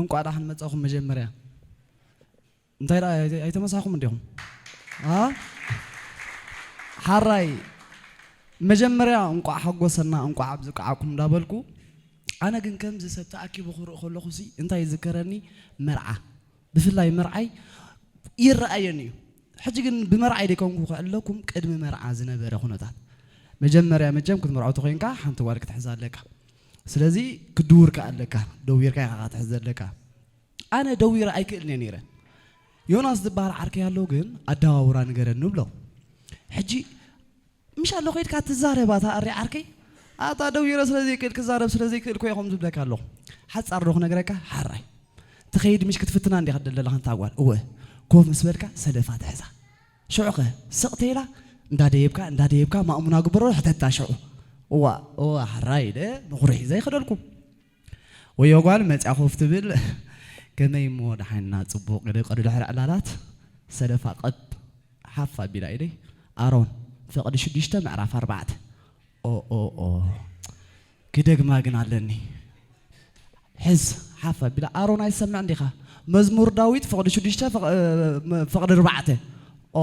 እንቋዕ ደሓን መጻኹም። መጀመርያ እንታይ ደኣ ኣይተ-፣ ኣይተመሳኹም እንዲኹም? ኣ? ሓራይ መጀመርያ እንቋዕ ሓጎሰና፣ እንቋዕ ኣብዝቃዓኩም እንዳበልኩ፣ ኣነ ግን ከምዚ ሰብ ተኣኪቡ ክርኢ ከለኹሲ እንታይ ይዝከረኒ? መርዓ። ብፍላይ መርዓይ ይረኣየኒ እዩ። ሕጂ ግን ብመርዓይ ደይኮንኩ ክዕለኩም፣ ቅድሚ መርዓ ዝነበረ ኩነታት። መጀመርያ መቸም ክትምርዖ ተኾይንካ ሓንቲ ጓል ክትሕዛ ኣለካ። ስለዚ ክድውር ከኣ ኣለካ። ደዊርካ ኢኻ ክትሕዝ ዘለካ። ኣነ ደዊረ ኣይክእልን እየ ነይረ። ዮናስ ዝበሃል ዓርከይ ኣሎ ግን ኣደዋውራ ንገረኒ ብሎ። ሕጂ ምሽ ኣሎ ከይድካ ትዛረብ ኣታ ኣሪ ዓርከይ። ኣታ ደዊረ ስለ ዘይክእል ክዛረብ ስለ ዘይክእል እኮ እየ ከምዚ ዝብለካ ኣለኹ። ሓጻር ዶ ክነግረካ? ሓራይ። ትኸይድ ምሽ ክትፍትና እንዲኻ ትደሊ ዘለኻ እንታ ጓል። እወ። ኮፍ ምስ በልካ ሰለፋ ትሕዛ። ሽዑኸ ስቕ ተይላ እንዳደየብካ እንዳደየብካ ማእሙና ግበሮ ሕተታ ሽዑ። እዋ እዋ ሓራይ ኢለ መኹርሒ ሒዘ ይኸደልኩ። ወዮ ጓል መጽያ ኮፍ ትብል። ከመይ እሞ ደሓንና ጽቡቕ ኢለ ቀዱ ድሕሪ ዕላላት ሰለፋ ቀብ ሓፍ ኣቢላ ኢለይ። ኣሮን ፍቕዲ ሽዱሽተ ምዕራፍ ኣርባዕተ። ኦ ኦ ኦ ክደግማ ግን ኣለኒ። ሕዝ ሓፍ ኣቢላ ኣሮን ኣይሰምዕ እንዲኻ? መዝሙር ዳዊት ፍቕዲ ሽዱሽተ ፍቕ-፣ እ፣ ም-፣ ፍቕዲ ኣርባዕተ። ኦ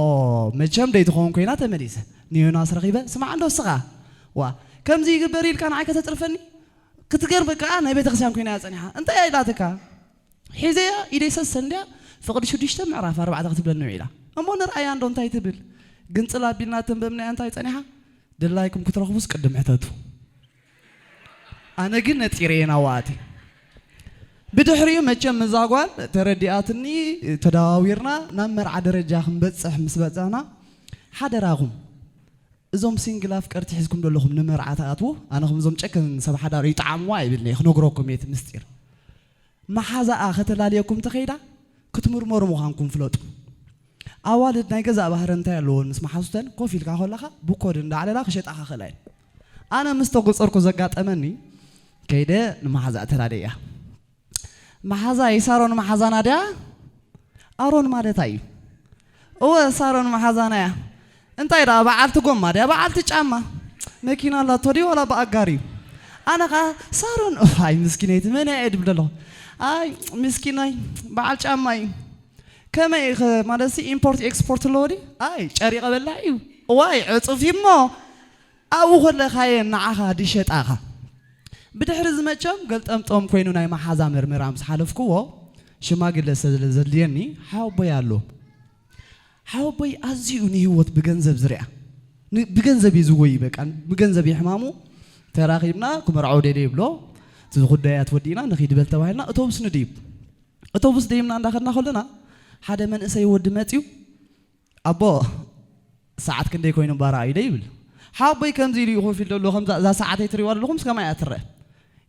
መቸም ደይ ትኸውን ኮይና ተመሊሰ ንዮናስ ረኺበ። ስማዕ እንዶ እስኻ ዋ ከምዚ ይግበር ኢልካ ንዓይ ከተጽርፈኒ? ክትገርም ከኣ ናይ ቤተክርስትያን ኮይና እያ ጸኒሓ። እንታይ እያ ኢላትካ? ሒዘያ ኢደይ ሰሰ እንድያ ፍቕዲ ሽዱሽተ ምዕራፍ ኣርባዕተ ክትብለኒ ውዒላ። እሞ ንርኣያ እንዶ እንታይ ትብል? ግንጽል ኣቢልና ተንበብናያ እንታይ ጸኒሓ? ድላይኩም ክትረኽቡስ ቅድም ሕተቱ። ኣነ ግን ነጺረ እየ ናብኣ ኣትየ። ብድሕሪኡ መቸም እዛ ጓል ተረዲኣትኒ፣ ተደዋዊርና ናብ መርዓ ደረጃ ክንበጽሕ ምስ በጻሕና፣ ሓደራኹም እዞም ሲንግል ኣፍቀርቲ ሒዝኩም ዘለኹም ንመርዓ ትኣትዉ፣ ኣነ ከምዞም ጨከን ሰብ ሓዳር ይጥዓምዋ ኣይብልን እየ፣ ክነግረኩም እየ እቲ ምስጢር። መሓዛኣ ከተላልየኩም ተኸይዳ ክትምርመሩ ምዃንኩም ፍለጡ። ኣዋልድ ናይ ገዛእ ባህሪ እንታይ ኣለወን ምስ መሓዙተን ኮፍ ኢልካ ከለኻ ብኮድ እንዳዕለላ ክሸጣኻ ክእላ እየን። ኣነ ምስ ተጎጸርኩ ዘጋጠመኒ ከይደ ንመሓዛኣ ተላልየያ። መሓዛይ ሳሮን መሓዛና ድያ? ኣሮን ማለታ እዩ። እወ ሳሮን መሓዛና እያ። እንታይ ደኣ በዓልቲ ጎማ ድያ በዓልቲ ጫማ? መኪና ኣላቶ ድዩ ዋላ ብኣጋር እዩ? ኣነ ኸዓ ሳሮን እፍ፣ ኣይ ምስኪነይቲ መን እያ እየ ድብል ኣለኹ። ኣይ ምስኪናይ በዓል ጫማ እዩ። ከመይ ኢኸ ማለትሲ ኢምፖርት ኤክስፖርት ኣለዎ ድዩ? ኣይ ጨሪቐ በላዕ እዩ። እዋይ ዕጹፍ እዩ እሞ ኣብኡ ከለኻየን ንዓኻ ድሸጣኻ። ብድሕሪ እዚ መቸም ገልጠምጠም ኮይኑ ናይ መሓዛ መርመራ ምስ ሓለፍክዎ ሽማግለ ስለ ዘድልየኒ ሓወቦይ ኣሎ። ሓወቦይ ኣዝዩ ንህይወት ብገንዘብ ዝርኣ። ን-፣ ብገንዘብ እዩ ዝጎይ በቃ። ብገንዘብ እዩ ሕማሙ። ተራኺብና ክመርዖ ደልየ ይብሎ። እቲ ጉዳያት ወዲእና ንኺድ በል ተባሂልና እቶብስ ንድይብ። እቶብስ ደይብና እንዳኸድና ከለና ሓደ መንእሰይ ወዲ መጽዩ ኣቦ ሰዓት ክንደይ ኮይኑ ባራ ኢለ ይብል። ሓቦይ ከምዚ ኢሉ እዩ ኮፍ ኢሉ ዘሎ፣ ከምዛ እዛ ሰዓተይ ትሪእዋ ኣለኹም፣ እስከ ማይ እያ ትረአ።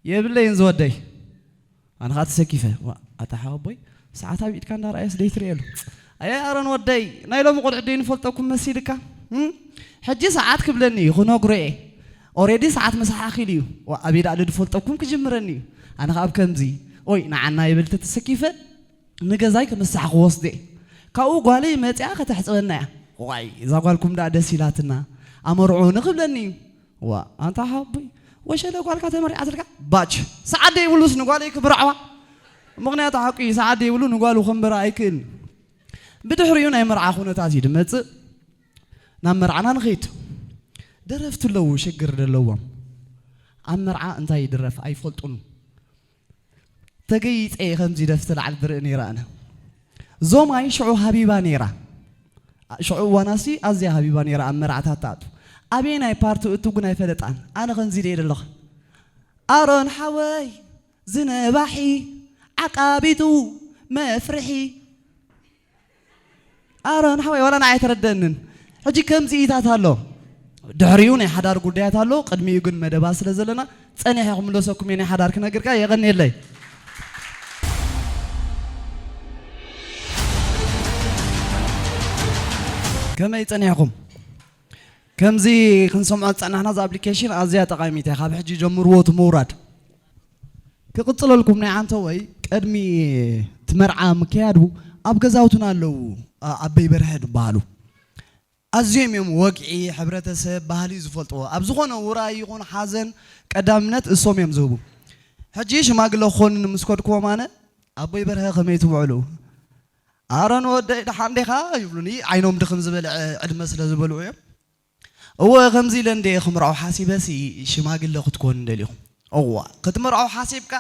የብለይን ዝወደይ። ኣነ ኸዓ ተሰኪፈ። ዋ፣ ኣታ ሓቦይ ሰዓት ኣብ ኢድካ እንዳረኣየስ ደይ ትርእየሉ። ኣየ ኣሮን ወደይ፣ ናይ ሎሚ ቆልዑ ደይ ንፈልጠኩም መሲልካ? እም? ሕጂ ሰዓት ክብለኒ እዩ፣ ክነግሮ እየ። ኦሬዲ ሰዓት ምሳሕ ኣኺሉ እዩ። ዋ፣ ኣበይ ደኣ ልድፈልጠኩም ክጅምረኒ እዩ። ኣነ ኸዓ ኣብ ከምዚ፣ ኦይ፣ ንዓና ይብል ተተሰኪፈ፣ ንገዛይ ክምሳሕ ክወስዶ እየ። ካብኡ ጓለይ መጺኣ ከተሕጽበና እያ። ዋይ፣ እዛ ጓልኩም ደኣ ደስ ኢላትና፣ ኣመርዑኒ ክብለኒ እዩ። ዋ፣ ኣንታ ሓቦይ፣ ወሸለ ጓልካ ተመሪዓትልካ? ባች፣ ሰዓት ደይብሉስ ንጓለይ ክምርዓዋ? ምኽንያቱ ሓቁ እዩ፣ ሰዓት ደይብሉ ንጓሉ ከንብራ ኣይክእልን። ብድሕሪኡ ናይ መርዓ ኩነታት እዩ ድመጽእ። ናብ መርዓና ንኸይድ። ደረፍቲ ኣለዉ፣ ሽግር ዘለዎም። ኣብ መርዓ እንታይ ይድረፍ ኣይፈልጡን። ተገይጸ እየ ከምዚ ደፍቲ ላዕሊ ዝርኢ ነይረ ኣነ። ዞማይ ሽዑ ሃቢባ ነይራ። ሽዑ እዋናሲ ኣዝያ ሃቢባ ነይራ ኣብ መርዓታት ትኣቱ። ኣበየናይ ፓርቲ እቱ ግን ኣይፈለጣን። ኣነ ከምዚ ኢለ እየ ዘለኹ። ኣሮን ሓወይ ዝነባሒ ዓቃቢቱ መፍርሒ። ኣሮን ሓወይ ዋላ ንዓይ ኣይተረደንን። ሕጂ ከምዚ ኢታት ኣሎ። ድሕሪኡ ናይ ሓዳር ጉዳያት ኣሎ። ቅድሚኡ ግን መደባት ስለ ዘለና ጸኒሐ ክምለሰኩም እየ ናይ ሓዳር ክነግርካ። የቐንየለይ። ከመይ ጸኒሕኩም? ከምዚ ክንሰምዖ ዝጸናሕና እዛ ኣፕሊኬሽን ኣዝያ ጠቓሚት እያ። ካብ ሕጂ ጀምርዎ እቲ ምውራድ። ክቕጽለልኩም ናይ ዓንተወይ፣ ቅድሚ እቲ መርዓ ምክያዱ ኣብ ገዛውትና ኣለዉ፣ ኣ-፣ ኣበይ በርሀ ዝበሃሉ። ኣዝዮም እዮም ወግዒ፣ ሕብረተሰብ፣ ባህሊ ዝፈልጥዎ። ኣብ ዝኾነ ውራይ ይኹን ሓዘን ቀዳምነት እሶም እዮም ዝህቡ። ሕጂ ሽማግለ ክኾኑኒ ምስ ከድኩዎም ኣነ፣ "ኣቦይ በርሀ ከመይ ትውዕሉ? ኣሮን ወደይ ደሓን ዲኻ?" ይብሉኒ። ዓይኖም ድኽም ዝበለ ዕ-፣ ዕድመ ስለ ዝበልዑ እዮም። "እወ፣ ከምዚ ኢለ እንደ ክምርዖ ሓሲበሲ ሽማግለ ክትኮን እንደሊኹ?" "እዋ፣ ክትምርዖ ሓሲብካ?"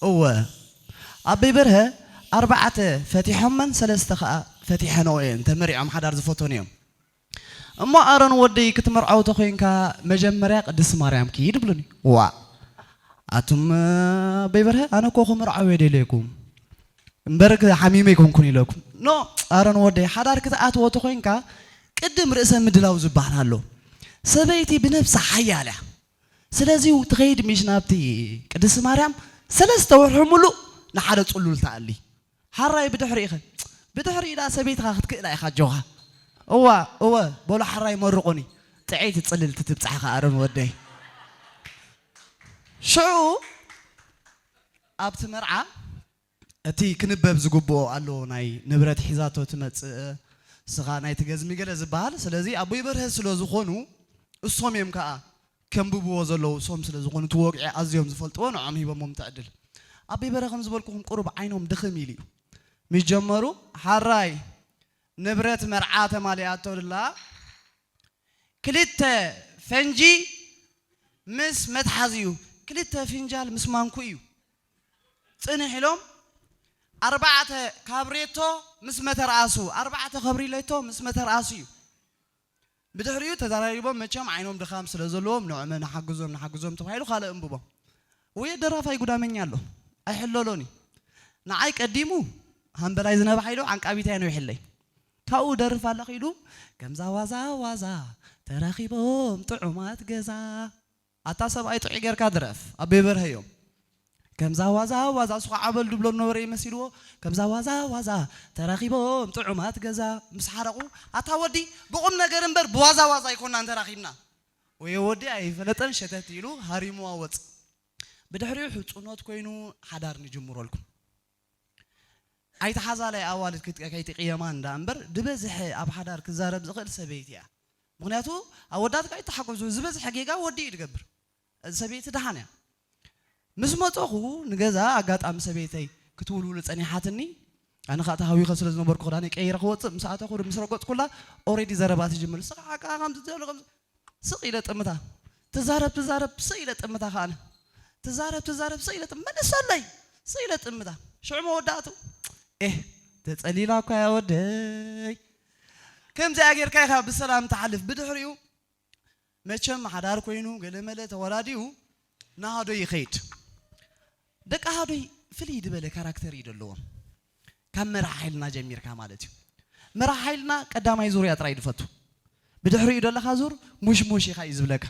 "እወ፣ ኣቦይ በርሀ ኣርባዕተ ፈቲሖመን ሰለስተ ኸኣ ፈቲሐንኦ እየን፣ ተመሪዖም ሓዳር ዝፈተኑ እዮም። እሞ ኣሮን ወደይ ክትምርዖ ተኾይንካ መጀመርያ ቅድስቲ ማርያም ኪድ" ይብሉኒ። "ዋ፣ ኣቱም ኣቦይ በርሀ፣ ኣነ እኮ ክምርዓው እየ ደልየኩም እምበር ክ-፣ ሓሚመ ኣይኮንኩን" ኢለኩም። "ኖ፣ ኣሮን ወደይ፣ ሓዳር ክትኣትዎ ተኾይንካ ቅድም ርእሰ ምድላው ዝበሃል ኣሎ። ሰበይቲ ብነብሳ ሓያል እያ። ስለዚ ትኸይድ ምሽ ናብቲ ቅድስቲ ማርያም ሰለስተ ወርሒ ሙሉእ ንሓደ ጽሉል ትኣሊ። ሓራይ ብድሕሪኢኸ?" "ብድሕሪኡ ደኣ ሰበይትኻ ክትክእላ ኢኻ ኣጆኻ።" "እዋ፣ እወ፣ በሉ ሓራይ መርቑኒ። ጥዕይቲ ጽልልቲ ትብጻሕኻ ኣሮን ወደይ።" ሽዑ ኣብቲ መርዓ እቲ ክንበብ ዝግብኦ ኣሎ፣ ናይ ንብረት ሒዛቶ ትመጽእ፣ ስኻ ናይቲ ገዝሚ ገለ ዝበሃል። ስለዚ ኣቦይ በርሀ ስለ ዝኾኑ፣ እሶም እዮም ከኣ ከንብብዎ ዘለዉ፣ እሶም ስለ ዝኾኑ፣ እቲ ወግዒ ኣዝዮም ዝፈልጥዎ፣ ንዖም ሂቦሞም ትዕድል። ኣቦይ በርሀ ከም ዝበልኩኹም ቁሩብ ዓይኖም ድኽም ኢሉ እዩ። ምስ ጀመሩ፣ ሓራይ ንብረት መርዓ ተማሊኣቶ ድላ፣ ክልተ ፈንጂ ምስ መትሓዚኡ፣ ክልተ ፍንጃል ምስ ማንኩ እዩ። ጽንሕ ኢሎም ኣርባዕተ ካብሬቶ ምስ መተርኣሱ፣ ኣርባዕተ ከብሪሌቶ ምስ መተርኣሱ እዩ። ብድሕሪኡ ተዘራሪቦም፣ መቸም ዓይኖም ድኻም ስለ ዘለዎም፣ ንዕመ ንሓግዞም፣ ንሓግዞም ተባሂሉ ካልእ እንብቦም። ወይ ደራፋይ ጉዳመኛ ኣሎ፣ ኣይሕለሎን እዩ። ንዓይ ቀዲሙ ሃምበላይ ዝነብሓ ኢሉ ዓንቃቢታይ ነዊሕለይ። ካብኡ ደርፍ ኣለኺ ኢሉ፣ ከምዛ ዋዛ ዋዛ ተራኺቦም ጥዑማት ገዛ። ኣታ ሰብኣይ ጥዑይ ጌርካ ድረፍ፣ ኣቤ በርሀ እዮም። ከምዛ ዋዛ ዋዛ፣ እሱ ከዓ ዓበል ድብሎ ነበረ ይመሲልዎ። ከምዛ ዋዛ ዋዛ ተራኺቦም ጥዑማት ገዛ ምስ ሓረቑ፣ ኣታ ወዲ ብቑም ነገር እምበር ብዋዛ ዋዛ ኣይኮናን ተራኺብና። ወይ ወዲ ኣይፈለጠን ሸተት ኢሉ ሃሪምዋ ወፅ። ብድሕሪኡ ሕፁኖት ኮይኑ ሓዳር ንጅምረልኩም። ኣይትሓዛላይ ኣዋልድ ክት-፣ ከይትቅየማ እንዳ እምበር፣ ድበዝሐ ኣብ ሓዳር ክዛረብ ዝኽእል ሰበይቲ እያ። ምኽንያቱ ኣወዳት ከዓ ይተሓጎሱ፣ ዝበዝሐ ጌጋ ወዲ እዩ ዝገብር። ሰበይቲ ደሓን እያ። ምስ መፀኹ ንገዛ ኣጋጣሚ ሰበይተይ ክትውልውሉ ፀኒሓትኒ፣ ኣነ ከዓ ተሃዊኸ ስለ ዝነበርኩ ክዳነይ ቀይረ ክወፅእ፣ ምስ ኣተኹ ምስ ረገፅኩላ ኦሬዲ ዘረባ ትጅምር። ንስኻ ከዓ ከምዚ ትብል፣ ከምዚ ስቕ ኢለ ጥምታ። ትዛረብ፣ ትዛረብ፣ ስቕ ኢለ ጥምታ ከኣነ። ትዛረብ፣ ትዛረብ፣ ስቕ ኢለ ጥም-፣ መልሰለይ። ስቕ ኢለ ጥምታ። ሽዑ መወዳእቱ፣ ኤህ፣ ተጸሊላ እኳ እያ ወደይ። ከምዚኣ ጌርካ ኢኻ ብሰላም ትሓልፍ። ብድሕሪኡ፣ መቸም ሓዳር ኮይኑ፣ ገለመለ ተወላዲኡ፣ ንሃዶይ ይኸይድ። ደቂ ሃዶይ ፍልይ ዝበለ ካራክተር እዩ ዘለዎም። ካብ መርዓ ሓይልና ጀሚርካ ማለት እዩ። መርዓ ሓይልና ቀዳማይ ዙርያ ጥራይ ድፈቱ። ብድሕሪኡ ዘለኻ ዙር ሙሽሙሽ ኢኻ እዩ ዝብለካ።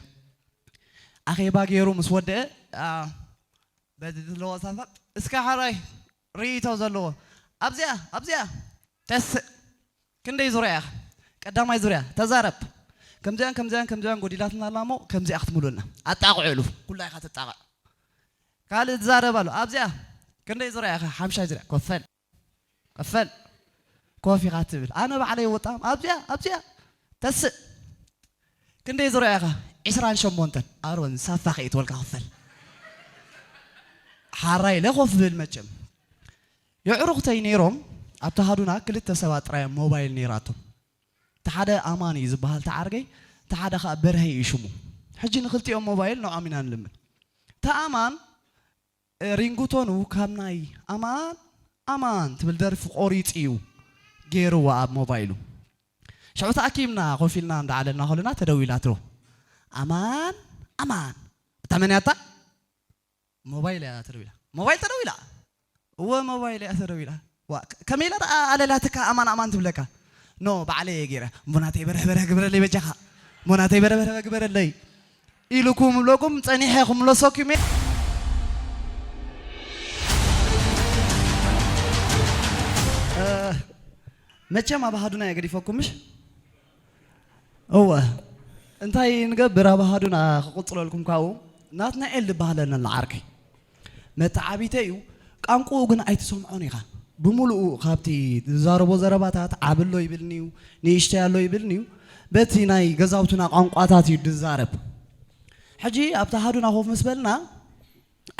ኣኼባ ገይሩ ምስ ወደአ፣ ኣ፣ በዚ ዘለዎ ሳፋ፣ እስከ ሓራይ ርእይቶ ዘለዎ። ኣብዚኣ፣ ኣብዚኣ፣ ተስእ። ክንደይ ዙርያ ኢኻ? ቀዳማይ ዙርያ፣ ተዛረብ። ከምዚኣን፣ ከምዚኣን፣ ከምዚኣን ጎዲላትና ኣላ እሞ፣ ከምዚኣ ክትምሉና። ኣጣቕዑ ኢሉ። ኩላ ኢኻ ትጣቕዕ። ካልእ ትዛረብ ኣሎ። ኣብዚኣ፣ ክንደይ ዙርያ ኢኻ? ሓምሻይ ዙርያ። ኮፈል። ኮፈል። ኮፍ ኢኻ ትብል። ኣነ ባዕለይ ወጣም። ኣብዚኣ፣ ኣብዚኣ። ተስእ። ክንደይ ዙርያ ኢኻ? ዕስራን ሸሞንተን። ኣሮን፣ ሳፋ ከይትበልካ ክፈል። ሓራይ ኢለ ኮፍ ብል መቸም። የዕሩኽተይ ነይሮም፣ ኣብቲ ሃዱና ክልተ ሰባት ጥራይ ሞባይል ነይራቶም። እቲ ሓደ ኣማን እዩ ዝበሃል፣ እቲ ዓርገይ፣ እቲ ሓደ ኸኣ በርሀ እዩ ሽሙ። ሕጂ ንክልቲኦም ሞባይል ንዖም ኢና ንልምን። እቲ ኣማን ሪንግቶኑ ካብ ናይ ኣማን ኣማን ትብል ደርፊ ቆሪጹ እዩ ገይርዋ ኣብ ሞባይሉ። ሽዑ ተኣኪብና ኮፍ ኢልና እንዳዓለልና ከለና ተደዊላ ትሮ። ኣማን ኣማን፣ እታ መን እያ እታ? ሞባይል እያ ተደዊላ። ሞባይል ተደዊላ? እወ ሞባይል እያ ተደዊላ። ዋ፣ ከ-፣ ከመይ ኢላ ደኣ ኣለላትካ ኣማን ኣማን ትብለካ? ኖ፣ ባዕለይ እየ ገይረ። እሞ ናተይ በርሀ በርሀ ግበረለይ በጃኻ። እሞ ናተይ በርሀ በርሀ ግበረለይ። ኢሉ ክምለኩም ጸኒሐ ክምለሰኩም እየ። እ፣ መቸም ኣብ ኣሃዱና እየ ገዲፈኩም፣ ምሽ? እወ። እንታይ ንገብር፣ ኣብ ኣሃዱና ክቕጽለልኩም ካብኡ፣ ናትናኤል ዝበሃለኒ ኣሎ ዓርከይ። መተዓቢተይ እዩ። ቋንቋኡ ግን ኣይትሰምዖን ኢኻ። ብምሉኡ ካብቲ ዝዛረቦ ዘረባታት ዓቢ ኣሎ ይብልኒ እዩ፣ ንእሽተይ ኣሎ ይብልኒ እዩ። በቲ ናይ ገዛውትና ቋንቋታት እዩ ዝዛረብ። ሕጂ ኣብቲ ኣሃዱና ኮፍ ምስ በልና፣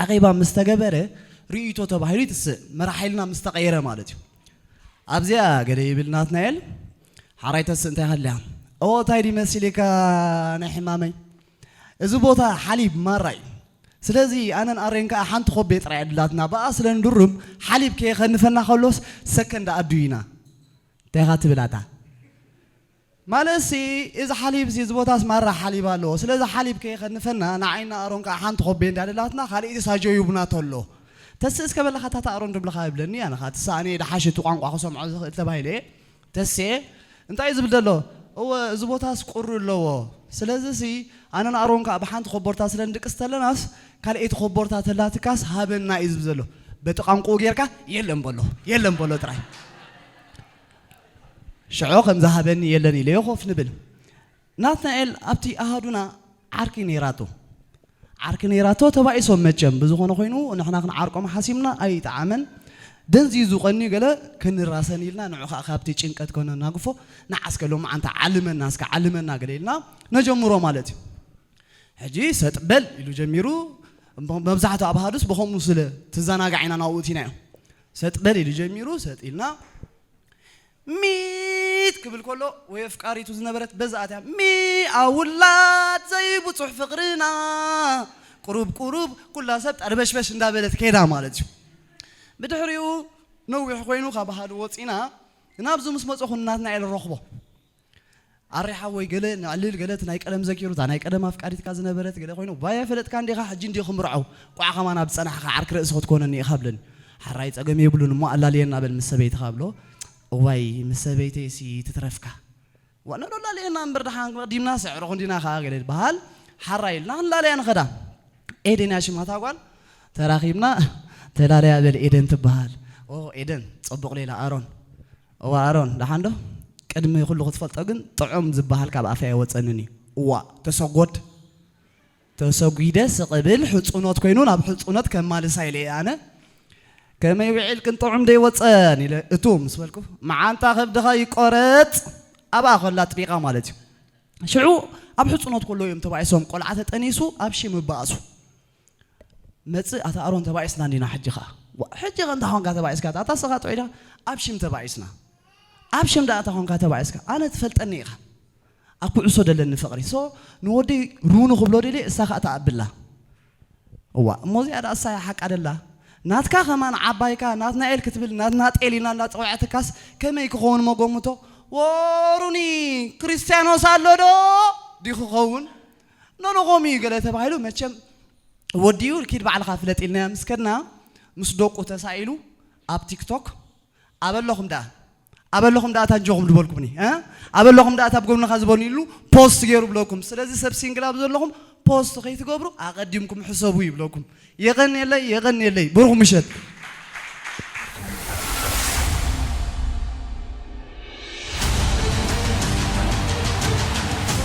ኣኼባ ምስ ተገበረ፣ ርእይቶ ተባሂሉ ይትስእ፣ መራሒልና ምስ ተቐየረ ማለት እዩ። ኣብዚኣ ገለ ይብል ናትናኤል፣ ሓራይ ተስእ እንታይ ሃልያ? እዎ፣ እንታይ ድዩ መሲልካ ናይ ሕማመይ? እዚ ቦታ ሓሊብ ማራ እዩ። ስለዚ ኣነን ኣሬን ከኣ ሓንቲ ኮቤ ጥራይ ዕድላትና፣ ብኣ ስለ ንድርም ሓሊብ ከየኸንፈና ከሎስ ሰከንድ ኣዱ ኢና። እንታይ ኢኻ ትብል ኣታ? ማለትሲ፣ እዚ ሓሊብሲ፣ እዚ ቦታስ ማራ ሓሊብ ኣለዎ። ስለዚ ሓሊብ ከየኸንፈና፣ ንዓይና ኣሮን ከኣ ሓንቲ ኮቤ እንዳደላትና፣ ካልኣይቲ ሳጆ ይቡና ተሎ። ተስእ እስከ በለኻ፣ ታታ ኣሮን ድብልኻ ይብለኒ፣ ኣነ ኸኣ ትስእ፣ ኣነ እየ ደሓሽ እቲ ቋንቋ ክሰምዖ ዝኽእል ተባሂለ እየ። ተስኤ፣ እንታይ እዩ ዝብል ዘሎ? እወ፣ እዚ ቦታስ ቁሪ ኣለዎ። ስለዚሲ፣ ኣነን ኣሮን ከኣ ብሓንቲ ኮቦርታ ስለ ንድቅስ ተለናስ፣ ካልኣይቲ ኮቦርታ ተላትካስ ሃበና እዩ ዝብል ዘሎ። በቲ ቋንቋኡ ጌርካ፣ የለን በሎ፣ የለን በሎ ጥራይ። ሽዑ ከም ዝሃበኒ የለን ኢለዮ ኮፍ ንብል። ናትናኤል ኣብቲ ኣሃዱና ዓርኪ ነይራቶ። ዓርኪ ነይራቶ፣ ተባኢሶም መቸም። ብዝኾነ ኮይኑ ንሕና ክንዓርቆም ሓሲብና፣ ኣይጠዓመን። ደንዚዙ ቀንዩ ገለ ክንራሰን ኢልና ንዑ ኸኣ ካብቲ ጭንቀት ኮነ ናግፎ፣ ንዓስከ ሎማዓንቲ ዓልመና፣ እስከ ዓልመና ገለ ኢልና ነጀምሮ ማለት እዩ። ሕጂ ሰጥ በል ኢሉ ጀሚሩ። መብዛሕትኡ ኣብ ኣሃዱስ ብኸምኡ ስለ ትዘናጋዕ ኢና ናብኡ እቲናዮ። ሰጥ በል ኢሉ ጀሚሩ፣ ሰጥ ኢልና ሚት ክብል ከሎ፣ ወይ ኣፍቃሪቱ ዝነበረት በዛ ኣትያ፣ ሚ ኣውላድ ዘይብጹሕ ፍቕርና፣ ቁሩብ ቁሩብ ኩላ ሰብ ጠርበሽበሽ እንዳበለት ከይዳ ማለት እዩ። ብድሕሪኡ ነዊሕ ኮይኑ ካብ ኣሃዱ ወጺና፣ ናብዚ ምስ መጸኹ ናትናኤል ረኽቦ። ኣሬ ሓወይ፣ ገለ ነዕልል፣ ገለ እቲ ናይ ቀደም ዘኪሩ፣ እታ ናይ ቀደም ኣፍቃሪትካ ዝነበረት ገለ ኮይኑ፣ ባይ ኣይፈለጥካን ዲኻ፣ ሕጂ እንድዩ ክምርዖ፣ ቋዕ ከማን ኣብ ዝጸናሕካ ዓርኪ ርእሲ ክትኮነኒ ኢኻ ብለኒ። ሓራይ ጸገም የብሉን እሞ ኣላልየና በል ምስ ሰበይትኻ ብሎ። እዋይ፣ ምስ ሰበይተይሲ ትትረፍካ። ዋና ዶ ኣላልየና እምበር ደሓን ቀዲምና ስዕሮ ክንዲና ከኣ ገለ ይበሃል። ሓራይ ኢልና ክንላለያ ንኸዳ። ኤደን እያ ሽማ እታ ጓል። ተራኺብና፣ ተላለያ በል ኤደን ትበሃል። ኦ ኤደን፣ ጽቡቕ ሌላ ኣሮን። እዋ ኣሮን፣ ደሓን ዶ? ቅድሚ ኩሉ ክትፈልጦ ግን ጥዑም ዝበሃል ካብ ኣፈይ ኣይወጸንን እዩ። እዋ፣ ተሰጎድ። ተሰጒደ ስቕ ብል ሕጹኖት ኮይኑ ናብ ሕጹኖት ከማልሳ ኢለ እየ ኣነ። ከመይ ውዒልክን ጥዑም ዶ ኣይወጸን ኢለ እቱ ምስ በልኩ፣ መዓንጣ ከብድኻ ይቆረጽ፣ ኣብኣ ከላ ኣጥቢቓ ማለት እዩ። ሽዑ ኣብ ሕጹኖት ከሎ እዮም ተባኢሶም፣ ቆልዓ ተጠኒሱ ኣብ ሽም ይበኣሱ። መጽእ፣ ኣታ ኣሮን ተባኢስና እንዲና ሕጂ ኸኣ። ዋ፣ ሕጂ ኸ እንታይ ኾንካ ተባኢስካ? ኣታ ስኻ ጥዑይ ዲኻ? ኣብ ሽም ተባኢስና። ኣብ ሽም ደኣ ኣታ ኾንካ ተባኢስካ? ኣነ ትፈልጠኒ ኢኻ። ኣብ ኩዕሶ ደለኒ ፍቕሪ። ሶ፣ ንወደይ ሩኑ ክብሎ ደልየ፣ እሳ ኸኣ ትኣብላ። እዋ፣ እሞ እዚኣ ደኣ እሳ እያ ሓቃ ደላ። ናትካ ኸማን ዓባይካ፣ ናትናኤል ክትብል፣ ናትናጤል ኢልና እንዳጸውዐትካስ ከመይ ክኸውን እሞ ገምቶ? ወሩኒ፣ ክርስትያኖስ ኣሎ ዶ? ዲኹ ኸውን? ኖኖ፣ ከምኡ እዩ ገለ ተባሂሉ፣ መቸም ወዲኡ ኪድ ባዕልኻ ፍለጥ ኢልናዮ ምስ ከድና፣ ምስ ደቁ ተሳኢሉ ኣብ ቲክቶክ፣ ኣበለኹም ደኣ፣ ኣበለኹም ደኣ ታንጆኹም ዝበልኩምኒ፣ እ? ኣበለኹም ደኣ ታብ ጎብንኻ ዝበልኒ ኢሉ ፖስት ገይሩ ብለኩም። ስለዚ ሰብ ሲንግል ኣብ ዘለኹም ፖስት ከይትገብሩ ኣቐዲምኩም ሕሰቡ ይብለኩም። የቐንየለይ፣ የቐንየለይ። ብሩኽ ምሸት።